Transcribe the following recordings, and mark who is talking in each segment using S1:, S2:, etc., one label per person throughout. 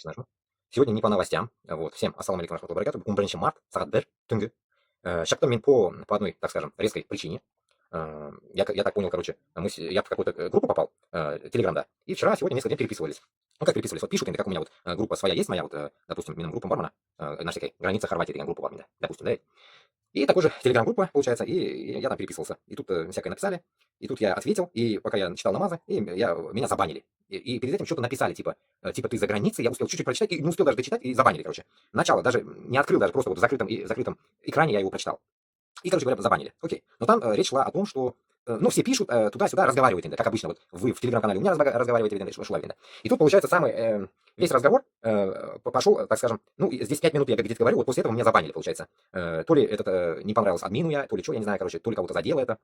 S1: Нажму. Сегодня не по новостям. Вот. Всем ассаламу алейкум рахматуллахи ва баракатух. 11 март, сағат 1 түнгі. Шақта мен по одной, так скажем, резкой причине. Я так понял, короче, я в какую-то группу попал, Телеграм, да. И вчера, сегодня несколько дней переписывались. Ну, как переписывались? Вот пишут им, как у меня вот группа своя есть, моя вот, допустим, группа Бармана, на всякой границе Хорватии, группа Бармана, допустим, да. И такой же телеграм-группа, получается, и я там переписывался. И тут всякое написали, и тут я ответил, и пока я читал намазы, меня забанили. И перед этим что-то написали, типа ты за границей, я успел чуть-чуть прочитать, и не успел даже дочитать, и забанили, короче. Начало даже не открыл, даже просто вот в закрытом экране я его прочитал. И, короче говоря, забанили. Окей. Но там речь шла о том, что ну, все пишут, туда-сюда разговаривают, как обычно. Вот вы в телеграм-канале у меня разговариваете, шла. И тут, получается, весь разговор пошел, так скажем, ну, здесь 5 минут я где-то говорю, вот после этого меня забанили, получается. То ли этот не понравилось админу я, то ли что, я не знаю, короче, то ли кого-то задело это.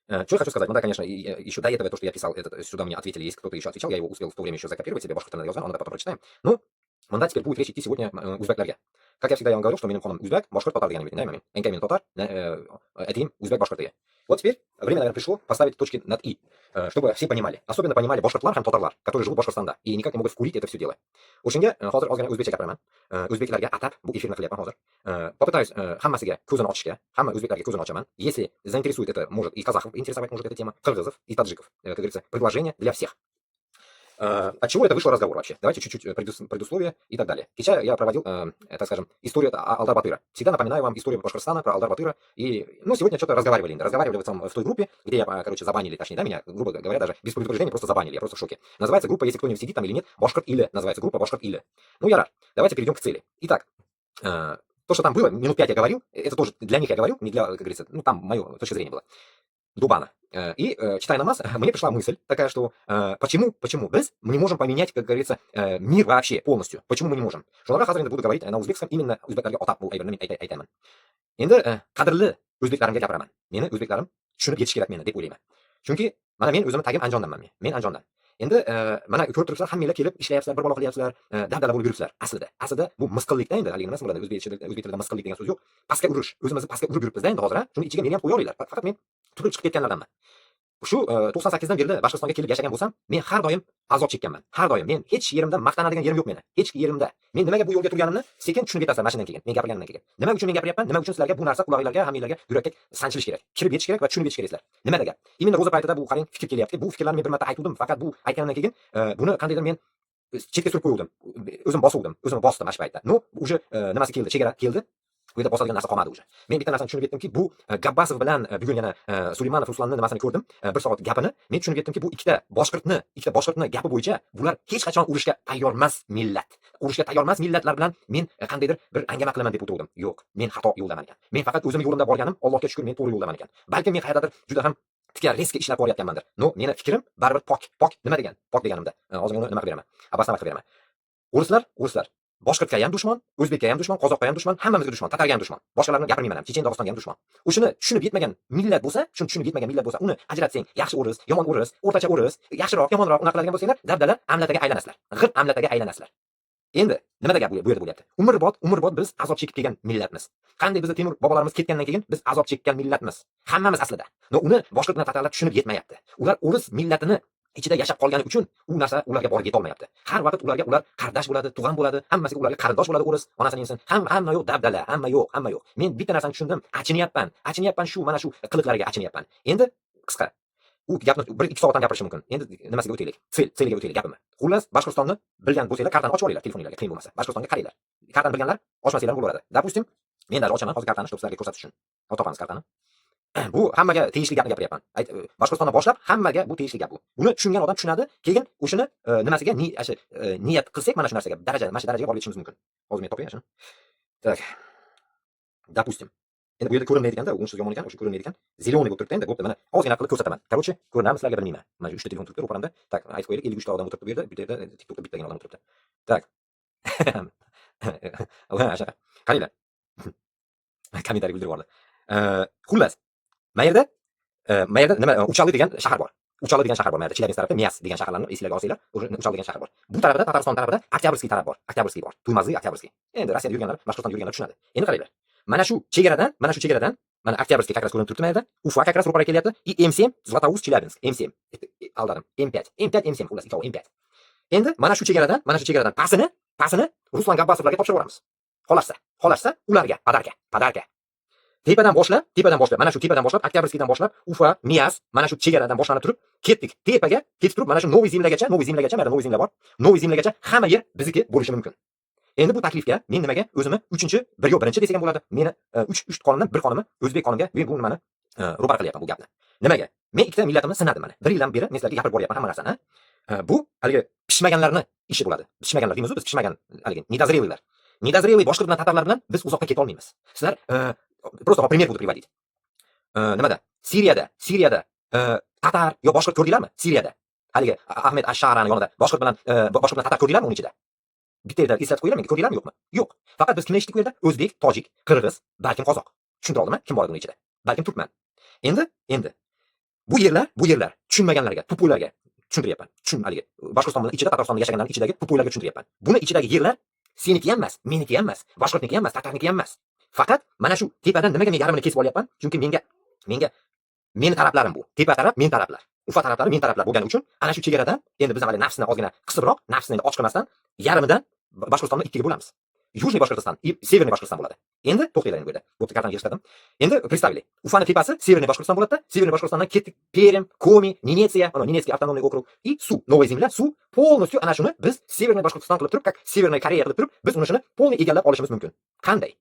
S1: Что я хочу сказать, ну да, конечно, еще до этого то, что я писал, сюда мне ответили, если кто-то еще отвечал, я его успел в то время еще закопировать себе, башкортан язык, он это потом прочитаем. Ну, мында теперь будет речь идти сегодня узбеклерге. Как я всегда вам говорил, что менің қоным узбек, башкорт татар деген мемлекет, энкай мен татар, этим узбек башкорты. Вот теперь время, наверное, пришло поставить точки над «и», чтобы все понимали. Особенно понимали башкортлар һәм татарлар, которые живут в Башкортстанда и никак не могут вкурить это все дело. Ошенге хозыр аз гына үзбекчә гапырамын. Үзбекләргә атап бу эфирны кылыпмын хозыр. Попытаюсь һәммәсегә күзен ачышка, һәммә үзбекләргә күзен ачамын. Если заинтересует это, может и казахов интересовать может эта тема, кыргызов и таджиков. Как говорится, предложение для всех. От чего это вышло разговор вообще? Давайте чуть-чуть предусловие и так далее. Сейчас я проводил, так скажем, историю Алдар-Батыра. Всегда напоминаю вам историю Башкортостана про Алдар-Батыра. И, ну, сегодня что-то разговаривали в той группе, где я, короче, забанили, точнее, да, меня, грубо говоря, даже без предупреждения просто забанили, я просто в шоке. Называется группа, если кто-нибудь сидит там или нет, Башкорт-Иле, называется группа Башкорт-Иле. Ну, я рад. Давайте перейдем к цели. Итак, то, что там было, минут 5 я говорил, это тоже для них я говорил, не для, как говорится, ну, там мое точка зрения была. Дубана. И, читая намаз, мне пришла мысль такая, что почему мы не можем поменять, как говорится, мир вообще полностью? Почему мы не можем? Шуларға хазыр буду говорить на узбекском, именно узбекларга атап бул әйберне айтамын. Енді қадірлі өзбекларымға жапырамын. Мені өзбекларым түшініп етіш керек мені деп ойлаймын. Чүнки мана мен өзімнің тагым Анжонданмын мен Анжондан. Енді мана көріп тұрсыздар, хаммалар келіп ishlayapsizlar, bir bola qilyapsizlar, dabdala bo'lib yuribsizlar. Aslida bu misqillikda endi, haligi nimasi bo'ladi, o'zbek tilida misqillik degan so'z yo'q. Pastga urish, o'zimizni pastga urib yuribmiz-da endi hozir, shuni ichiga meni ham qo'ya olinglar. Faqat men turib chiqib ketganlardanman. Shu 98dan beri Bashqirdistonga kelib yashagan bo'lsam, men har doim azob chekkanman. Har doim men hech yerimda maqtanadigan yerim yo'q meni. Hech yerimda. Men nimaga bu yo'lga turganimni sekin tushunib yetasizlar mashinadan keyin. Men gapirganimdan keyin. Nima uchun men gapiryapman? Nima uchun sizlarga bu narsa quloqinglarga, hammanglarga yurakka sanchilish kerak? Kirib yetish kerak va tushunib yetish keraksizlar. Nimada gap? Imенно ro'za paytida bu qarang fikr kelyapti. Bu fikrlarni men bir marta aytdim, faqat bu aytganimdan keyin buni qandaydir men chetga surib qo'ydim. O'zim bosdim, o'zimni bosdim mana shu paytda. No, уже nimasi keldi, chegara keldi. Bu yerda bosadigan narsa qolmadi уже. Men bitta narsani tushunib yetdimki, bu Gabbasov bilan bugun yana Suleymanov Ruslanning nimasini ko'rdim, bir soat gapini. Men tushunib yetdimki, bu ikkita boshqirdni gapi bo'yicha bular hech qachon urushga tayyor emas millat. Urushga tayyor emas millatlar bilan men qandaydir bir angama qilaman deb o'tirdim. Yo'q, men xato yo'ldaman ekan. Men faqat o'zim yo'limda borganim, Allohga shukr, men to'g'ri yo'ldaman ekan. Balkim men qayerdadir juda ham tikka riskga ishlab borayotganmandir. No, meni fikrim baribir pok. Nima degan? Pok deganimda. Hozir uni nima qilib beraman? Abasdan vaqt beraman. Ruslar boshqirdga ham dushman, o'zbekka ham dushman, qozoqqa ham dushman, hammamizga dushman, tatarga ham dushman. Boshqalarni gapirmayman ham, Chechen Dog'istonga ham dushman. O'shini tushunib yetmagan millat bo'lsa, uni ajratsang, yaxshi o'ris, yomon o'ris, o'rtacha o'ris, yaxshiroq, yomonroq unaqa qiladigan bo'lsanglar, dabdala amlataga aylanasizlar. G'irt amlataga aylanasizlar. Endi nimada gap bu yerda bo'lyapti? Umrbod biz azob chekib kelgan millatmiz. Qanday bizni Temur bobolarimiz ketgandan keyin biz azob chekkan millatmiz. Hammamiz aslida. Uni boshqa tatarlar tushunib yetmayapti. Ular o'ris millatini ichida yashab qolgani uchun u narsa ularga borib yeta olmayapti. Har vaqt ular qardosh bo'ladi, tug'an bo'ladi, hammasiga ularga qarindosh bo'ladi o'ris, onasini inson. Hamma yo'q dabdala, hamma yo'q. Men bitta narsani tushundim, achinyapman shu mana shu qiliqlariga achinyapman. Endi qisqa u gapni 1-2 soatdan gapirishim mumkin. Endi nimasiga o'taylik? Seliga o'taylik gapimni. Xullas, Bashqirdistonni bilgan bo'lsanglar, kartani ochib olinglar telefoningizga, qiyin bo'lmasa. Bashqirdistonga qaranglar. Kartani bilganlar ochmasanglar bo'laveradi. Допустим, men даже ochaman hozir kartani, sizlarga ko'rsatish uchun. Topamiz kartani. Bu hammaga tegishli gapni gapiryapman. Boshqirdistondan boshlab hammaga bu tegishli gap bu. Buni tushungan odam tushunadi, keyin o'shini nimasiga niyat qilsak, mana shu narsaga mana shu darajaga borib yetishimiz mumkin. Hozir men topay shuni. Так. Допустим. Endi bu yerda ko'rinmaydi-da, unsiz yomon ekan, o'sha ko'rinmaydi ekan. Zeleniy bo'lib turibdi endi, bo'pti, mana ozgina qilib ko'rsataman. Короче, ko'rinami sizlarga bilmayman. Mana shu 3 ta telefon turibdi ro'paramda. Tak, aytib qo'yaylik, 53 ta odam o'tiribdi bu yerda, bu yerda TikTokda bittagina odam o'tiribdi. Tak. O'shaqa. Qaranglar. Kommentariy bildirib yubordi. Xullas, mayerda nima Uchali degan shahar bor. Mayerda Chelyabinsk tarafida Miyas degan shaharlarni esingizga olsanglar, o'sha Uchali degan shahar bor. Bu tarafda Tatariston tarafida Oktyabrskiy taraf bor. Oktyabrskiy bor. Tuymazli Oktyabrskiy. Endi Rossiyada yurganlar, Bashqirdistonda yurganlar tushunadi. Endi qaranglar. Mana shu chegaradan, mana Oktyabrskiy как раз ko'rinib turibdi mayda. Ufa как раз ro'para kelyapti. И M7 Zlatoust Chelyabinsk. M7. Aldadim. M5, M7 xullas, ikkovi M5. Endi mana shu chegaradan ta'sini Ruslan Gabbasovlarga topshirib yuboramiz. Xolashsa ularga, padarka. Tepadan boshlab, mana shu tepadan boshlab, Oktyabrskiydan boshlab, Ufa, Miyas, mana shu chegaradan boshlanib turib, ketdik. Tepaga ketib turib, mana shu Novoy Zemlagacha, mana Novoy Zemla bor. Novoy Zemlagacha hamma yer bizniki bo'lishi mumkin. Endi bu taklifga men nimaga o'zimni 1-birinchi desak ham bo'ladi. Meni 3 qonimdan bir qonimi o'zbek qonimga men bu nimani ro'bar qilyapman bu gapni. Nimaga? Men ikkita millatimni sinadim mana. 1 yildan beri men sizlarga gapirib boryapman hamma narsani. Bu haligi pishmaganlarni ishi bo'ladi. Pishmaganlar deymiz-ku biz, pishmagan haligi недозрелыйlar. Недозрелый boshqa bilan tatarlar bilan biz uzoqqa keta olmaymiz. Sizlar просто пример буду приводить. Nimada? Siriyada tatar yo boshqa ko'rdinglarmi? Siriyada. Haligi Ahmed Ash-Sharani yonida boshqa bilan tatar ko'rdinglarmi uning ichida? Bitta yerda eslatib qo'yinglar, menga ko'rdinglarmi yo'qmi? Yo'q. Faqat biz kimni eshitdik bu yerda? O'zbek, tojik, qirg'iz, balkim qozoq. Tushuntirib oldimmi? Kim bor edi uning ichida? Balkim turkman. Endi bu yerlar tushunmaganlarga, tupoylarga tushuntiryapman. Haligi Boshqirdiston bilan ichida, Tataristonda yashaganlarning ichidagi tupoylarga tushuntiryapman. Buni ichidagi yerlar seniki ham emas, meniki ham emas, boshqirdniki ham emas, tatarniki ham emas. Faqat mana shu tepadan nimaga men yarmini kesib olyapman? Chunki meni taraflarim bu. Tepa taraf men taraflar. Ufa taraflari men taraflar bo'lgani uchun ana shu chegaradan endi biz hali nafsni ozgina qisibroq, nafsni endi och qilmasdan yarmidan Boshqirdistonni ikkiga bo'lamiz. Южный Boshqirdiston, Severный Boshqirdiston bo'ladi. Endi to'xtanglar endi bu yerda. Bu kartani yig'ishtirdim. Endi представили. Ufani tepasi Severный Boshqirdiston bo'ladi-da. Severный Boshqirdistondan ketdik Perm, Komi, Nenetsia, Nenetskiy avtonomный okrug и Suv, Новая Земля, Suv полностью ana shuni biz Severный Boshqirdiston qilib turib, как Severная Koreya qilib turib, biz uni shuni полный egallab olishimiz mumkin. Qanday?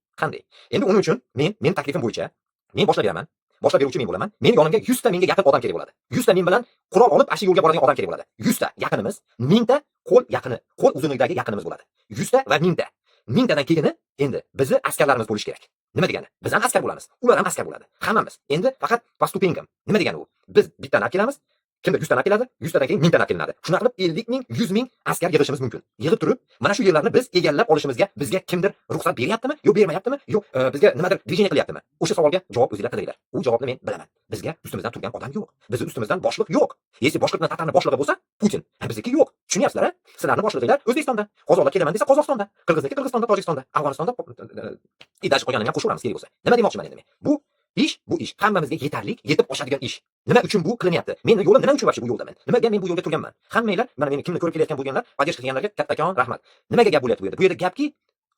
S1: Endi uning uchun men taklifim bo'yicha men boshlab beraman. Boshlab beruvchi men bo'laman. Mening yonimga 100 ta menga yaqin odam kerak bo'ladi. 100 ta men bilan qurol olib ashi yo'lga boradigan odam kerak bo'ladi. 100 ta yaqinimiz, 1000 ta qo'l uzunligidagi yaqinimiz bo'ladi. 100 ta va 1000 ta. 1000 tadan keyini endi bizni askarlarimiz bo'lishi kerak. Nima degani? Biz ham askar bo'lamiz, ular ham askar bo'ladi. Hammamiz. Endi faqat postupenkam. Nima degani u? Biz bittadan olib kelamiz. Kimdir 100 tadan keladi, 100 tadan keyin 1000 tadan kelinadi. Shunaqa qilib 50 ming, 100 ming askar yig'ishimiz mumkin. Yig'ib turib, mana shu yerlarni biz egallab olishimizga bizga kimdir ruxsat beryaptimi, yo bermayaptimi, yo bizga nimadir движение qilyaptimi? O'sha savolga javob o'zingizlar qidiringlar. U javobni men bilaman. Bizga ustimizdan turgan odam yo'q. Bizni ustimizdan boshliq yo'q. Если boshliqni tatarni boshlig'i bo'lsa, Putin. Bizniki yo'q. Tushunyapsizlar? Sizlarning boshlig'inglar O'zbekistonda, qozoqlar kelaman desa Qozog'istonda, qirg'izniki Qirg'izistonda, Tojikistonda, Afg'onistonda, idash qolganini ham qo'shib uramiz kerak bo'lsa. Nima demoqchiman endi men? Bu ish hammamizga yetarli, yetib oshadigan ish. Nima uchun bu qilinyapti? Meni yo'lim nima uchun bu yo'lda men? Nimaga men bu yo'lda turganman? Hammanglar, mana meni kimni ko'rib kelayotgan bo'lganlar, podдержка qilganlarga kattakon rahmat. Nimaga gap bo'lyapti bu yerda? Bu yerda gapki,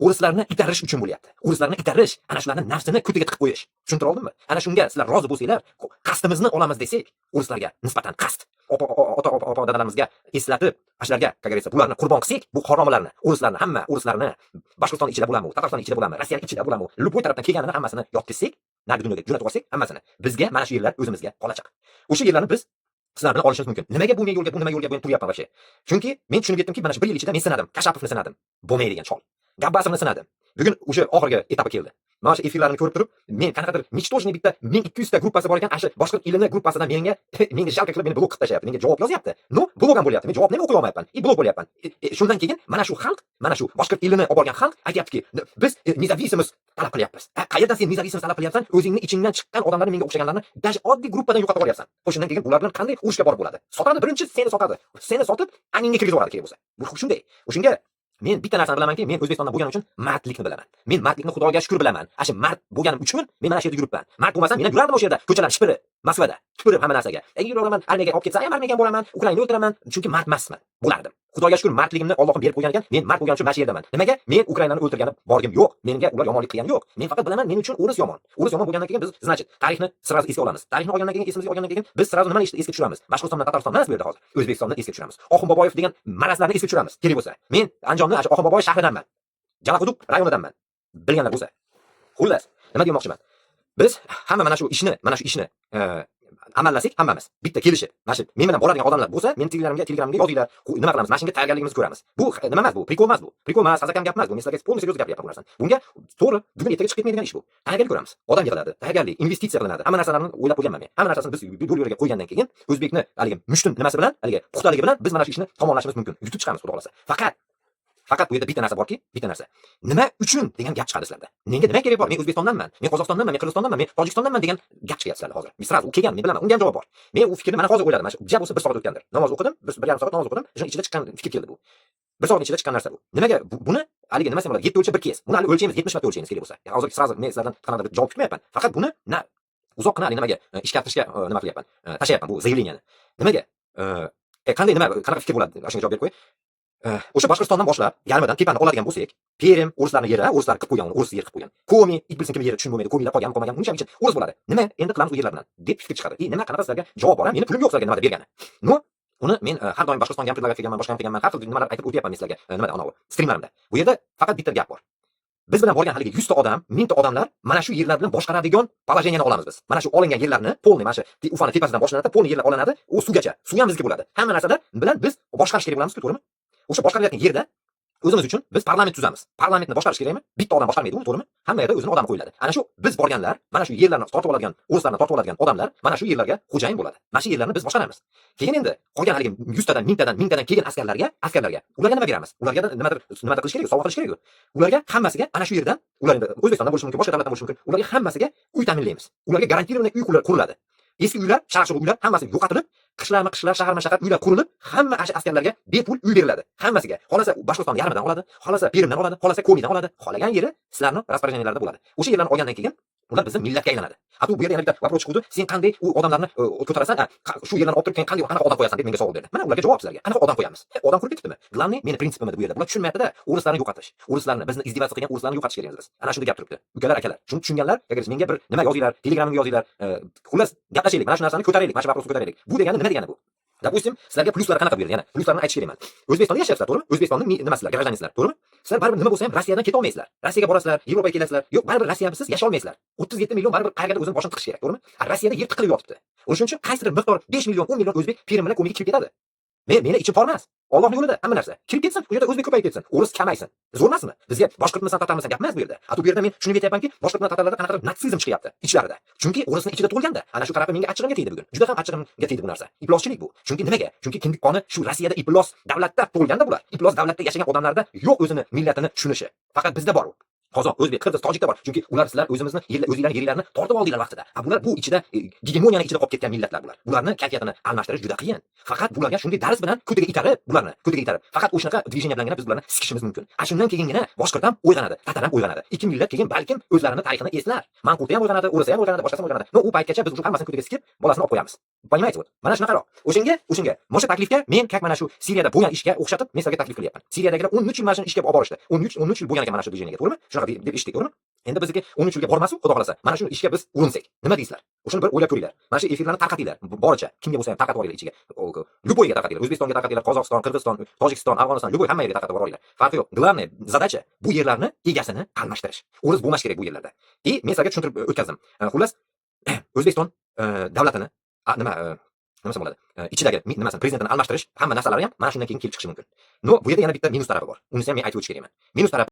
S1: o'rislarni itarish uchun bo'lyapti. O'rislarni itarish, ana shularning nafsini ko'tiga tiqib qo'yish. Tushuntira oldimmi? Ana shunga sizlar rozi bo'lsanglar, qasdimizni olamiz desak, o'rislarga nisbatan qasd. Opa dadalarimizga eslatib, ashlarga, как говорится, bularni qurbon qilsak, bu haromalarni, o'rislarni, hamma o'rislarni Boshqirdiston ichida bo'lammi, Tatariston ichida bo'lammi, Rossiya ichida bo'lammi, любой tarafdan kelganini hammasini yoptirsak, narigi dunyoga jo'natib olsak, hammasini bizga mana shu yerlar o'zimizga qolachaq. O'sha yerlarni biz sizlar bilan olishimiz mumkin. Nimaga bu nima yo'lga men turyapman вообще? Chunki men tushunib yetdimki, mana shu 1 yil ichida men sinadim, Kashapovni sinadim, bo'lmaydigan chol. Gabbasovni sinadim. Bugun o'sha oxirgi etapi keldi. Mana shu efirlarni ko'rib turib, men qanaqadir nichtojniy bitta 1200 ta gruppasi bor ekan, ana shu boshqa ilmni gruppasidan menga jalka qilib meni blok qilib tashyapti. Menga javob yozyapti. No, blok ham bo'lyapti. Men javobni ham o'qiy olmayapman. Blok bo'lyapman. Shundan keyin mana shu xalq, mana shu boshqa ilmni olib borgan xalq aytayaptiki, biz независимость talab qilyapmiz. Qayerdan sen независимость talab qilyapsan? O'zingni ichingdan chiqqan odamlarni menga o'xshaganlarni даже oddiy gruppadan yo'qotib olyapsan. Qo'shindan keyin ular bilan qanday urushga borib bo'ladi? Sotadi, birinchi seni sotadi. Seni sotib, aningga kirgizib yuboradi kerak bo'lsa. Bu shunday. O'shunga men bitta narsani bilamanki, men O'zbekistonda bo'lganim uchun mardlikni bilaman. Men mardlikni Xudoga shukr bilaman. Ana mard bo'lganim uchun men mana shu yerda yuribman. Mard bo'lmasam, men ham yurardim o'sha yerda, ko'chalar shipirib, Moskvada, tupurib hamma narsaga. Yuraman, armiyaga olib ketsa ham armiyaga boraman, Ukrainani o'ldiraman, chunki mard emasman. Bo'lardim. Xudoga shukr, mardligimni Allohim berib qo'ygan ekan, men mard bo'lganim uchun mana shu yerdaman. Nimaga? Men Ukrainani o'ldirganim borgim yo'q. Menga ular yomonlik qilgani yo'q. Men faqat bilaman, men uchun o'ris yomon. O'ris yomon bo'lgandan keyin biz, значит, tarixni sirasi esga olamiz. Tarixni olgandan keyin, esimizga olgandan keyin biz sirasi nimani esga tushiramiz? Boshqirdistondan Tatariston emas bu yerda hozir. O'zbekistonni esga tushiramiz. Oxun Boboyev degan marazlarni esga tushiramiz. Kerak bo'lsa. Men Anjomni, Oxun Boboyev shahridanman. Jalaquduq rayonidanman. Bilganlar bo'lsa. Xullas, nima demoqchiman? Biz hamma mana shu ishni amallasak hammamiz bitta kelishib, mana shu men bilan boradigan odamlar bo'lsa, men telegramga yozinglar. Nima qilamiz? Mashinga tayyorgarligimizni ko'ramiz. Bu nima emas bu? Prikol emas bu. Prikol emas, hazakam gap emas bu. Men sizlarga полностью seriöz gapiryapman bu narsani. Bunga to'g'ri, bugun ertaga chiqib ketmaydigan ish bu. Tayyorgarlik ko'ramiz. Odam yig'iladi, tayyorgarlik, investitsiya qilinadi. Hamma narsalarni o'ylab qo'yganman men. Hamma narsasini biz yo'l yo'riga qo'ygandan keyin o'zbekni haligi mushtum nimasi bilan, haligi puxtaligi bilan biz mana shu ishni tomonlashimiz mumkin. Yutib chiqamiz, xudo xolasa. Faqat bu yerda bitta narsa borki, bitta narsa. Nima uchun degan gap chiqadi sizlarda. Menga nima kerak bor? Men O'zbekistondanman, men Qozog'istondanman, men Qirg'izistondanman, men Tojikistondanman degan gap chiqyapti sizlarda hozir. Misraz u kelgan, men bilaman, unga ham javob bor. Men u fikrni mana hozir o'yladim. Mana shu ja bo'lsa 1 soat o'tgandir. Namoz o'qidim, 1,5 soat namoz o'qidim. Shuni ichida chiqqan fikr keldi bu. 1 soat ichida chiqqan narsa bu. Nimaga buni haligi nimasi bo'ladi? 7 o'lchab 1 kes. Buni hali o'lchaymiz, 70 marta o'lchaymiz kerak bo'lsa. Yani hozir sразу men sizlardan qanaqadir javob kutmayapman. Faqat buni uzoqqina nimaga ishkartirishga nima qilyapman? Tashlayapman bu заявлениeni. Nimaga? Qanday nima qanaqa fikr bo'ladi? Shunga javob berib qo'y. O'sha Boshqirdistondan boshlab yarmidan tepani oladigan bo'lsak, Perm o'rislarning yeri, o'rislar qilib qo'ygan, o'ris yer qilib qo'ygan. Komi, it bilsin kim yeri tushunmaydi, ko'minglar qolgan, uncha o'ris bo'ladi. Nima endi qilamiz u yerlar bilan deb fikr chiqadi. Nima qanaqa sizlarga javob bor, meni pulim yo'q sizlarga nima deb bergani. No, uni men har doim Boshqirdistonga ham predlagat qilganman, boshqa ham qilganman, har xil nimalar aytib o'tyapman men sizlarga. Nimada anavi streamlarimda. Bu yerda faqat bitta gap bor. Biz bilan borgan haligi 100 ta odam, 1000 ta odamlar mana shu yerlar bilan boshqaradigan poложениeni olamiz biz. Mana shu olingan yerlarni polni, mana shu Ufani tepasidan boshlanadi, polni yerlar olinadi, u suvgacha. Suv ham bizga bo'ladi. Hamma narsada bilan biz boshqarish kerak bo'lamiz, to'g'rimi? O'sha boshqarilayotgan yerda o'zimiz uchun biz parlament tuzamiz. Parlamentni boshqarish kerakmi? Bitta odam boshqarmaydi uni, to'g'rimi? Hamma yerda o'zining odami qo'yiladi. Ana shu biz borganlar, mana shu yerlarni tortib oladigan, o'rislarni tortib oladigan odamlar mana shu yerlarga xo'jayin bo'ladi. Mana shu yerlarni biz boshqaramiz. Keyin endi qolgan haligi 100 tadan, 1000 tadan kelgan askarlarga ularga nima beramiz? Ularga nimadir qilish kerak, sovg'a qilish kerak. Ularga hammasiga ana shu yerdan, ular endi O'zbekistonda bo'lishi mumkin, boshqa davlatdan bo'lishi mumkin. Ularga hammasiga uy ta'minlaymiz. Ularga garantированный uy quriladi. Eski uylar, sharaxshir uylar hammasi yo'qotilib, qishlar, shahar uylar qurilib, hamma askarlarga bepul uy beriladi. Hammasiga. Xolasa Boshqirdiston yarmidan oladi, xolasa Permdan oladi, xolasa Komidan oladi. Xolagan yeri sizlarning распоряженияларida bo'ladi. O'sha yerlarni olgandan keyin ular bizning millatga aylanadi. Hatto bu yerda yana bitta вопрос chiqdi. Sen qanday u odamlarni ko'tarasan, shu yerlarni olib turib keyin qanday qanaqa odam qo'yasan deb menga savol berdi. Mana ularga javob sizlarga. Qanaqa odam qo'yamiz? Odam qurib ketibdimi? Главный meni prinsipim edi bu yerda. Bular tushunmayapti-da. O'rislarni yo'qotish. O'rislarni bizni izdivasi qilgan o'rislarni yo'qotish kerak biz. Ana shunda gap turibdi. Ukalar, akalar, shuni tushunganlar, agar menga bir nima yozinglar, Telegramga yozinglar. Xullas, gaplashaylik. Mana shu narsani ko'taraylik. Mana shu vaqtni ko'taraylik. Bu degani nima degani bu? Допустим, sizlarga plyuslar qanaqa berdi? Yana plyuslarni aytish kerakman. O'zbekistonda yashayapsizlar, to'g'rimi? O'zbekistonning nimasizlar, grajdanisizlar, to'g'rimi? Sizlar baribir nima bo'lsa ham Rossiyadan keta olmaysizlar. Rossiyaga borasizlar, Yevropaga kelasizlar. Yo'q, baribir Rossiyasiz yashay olmaysizlar. 37 million baribir qayergadir o'zini boshini tiqish kerak, to'g'rimi? Rossiyada yer tiqilib yotibdi. O'shuning uchun qaysidir miqdor 5 million, 10 million o'zbek Perm bilan Komiga kirib ketadi. Meni ichim tormas. Allohning yo'lida hamma narsa. Kirib ketsin, u yerda o'zbek ko'payib ketsin. O'ris kamaysin. Zo'r emasmi? Bizga boshqirdmisan, tatarmisan gap emas bu yerda. Bu yerda men shuni aytyapmanki, boshqirdlar tatarlarda qanaqadir natsizm chiqyapti ichlarida. Chunki o'risning ichida tug'ilganda, ana shu tarafi menga achchig'imga tegdi bugun. Juda ham achchig'imga tegdi bu narsa. Iploschilik bu. Chunki nimaga? Chunki kindik qoni shu Rossiyada iplos davlatda tug'ilganda bular. Iplos davlatda yashagan odamlarda yo'q o'zini millatini tushunishi. Faqat bizda bor u. Qozoq, o'zbek, qirg'iz, tojikda bor. Chunki ular sizlar o'zimizni o'zingizlarning yerlarini tortib oldinglar vaqtida. Bular bu ichida gegemoniyani ichida qolib ketgan millatlar bular. Bularni kayfiyatini almashtirish juda qiyin. Faqat bularga shunday dars bilan ko'tiga itarib, faqat o'shanaqa движение bilangina biz bularni sikishimiz mumkin. Shundan keyingina boshqirt ham uyg'onadi, tatar ham uyg'onadi. Ikki millat keyin balkim o'zlarini tarixini eslar. Manqurti ham uyg'onadi, o'risi ham uyg'onadi, boshqasi ham uyg'onadi. U paytgacha biz hammasini ko'tiga sikib, bolasini olib qo'yamiz. Понимаете вот? Mana shunaqaroq. O'shanga, o'sha taklifga men как mana shu Siriyada bo'lgan ishga o'xshatib, men sizlarga taklif qilyapman. Siriyadagilar 13 yil mana shuni ishga olib borishdi. 13 yil bo'lgan ekan mana shu движениеga, to'g'rimi? Shunaqa deb eshitdik, to'g'rimi? Endi bizniki 13 yilga bormasu, xudo xolasa, mana shu ishga biz urinsak. Nima deysizlar? O'shani bir o'ylab ko'ringlar. Mana shu efirlarni tarqatinglar. Boricha, kimga bo'lsa ham tarqatib yuboringlar ichiga. Любойga tarqatinglar. O'zbekistonga tarqatinglar, Qozog'iston, Qirg'iziston, Tojikiston, Afg'oniston, любой hamma yerga tarqatib yuboringlar. Farqi yo'q. Главное задача bu yerlarni egasini almashtirish. O'ris bo'lmash kerak bu yerlarda. Men sizlarga tushuntirib o'tkazdim. Xullas, O'zbekiston davlatini nima bo'ladi? Ichidagi nimasini prezidentini almashtirish, hamma narsalari ham mana shundan keyin kelib chiqishi mumkin. Bu yerda yana bitta minus tarafi bor. Uni ham men aytib o'tish kerakman. Minus tarafi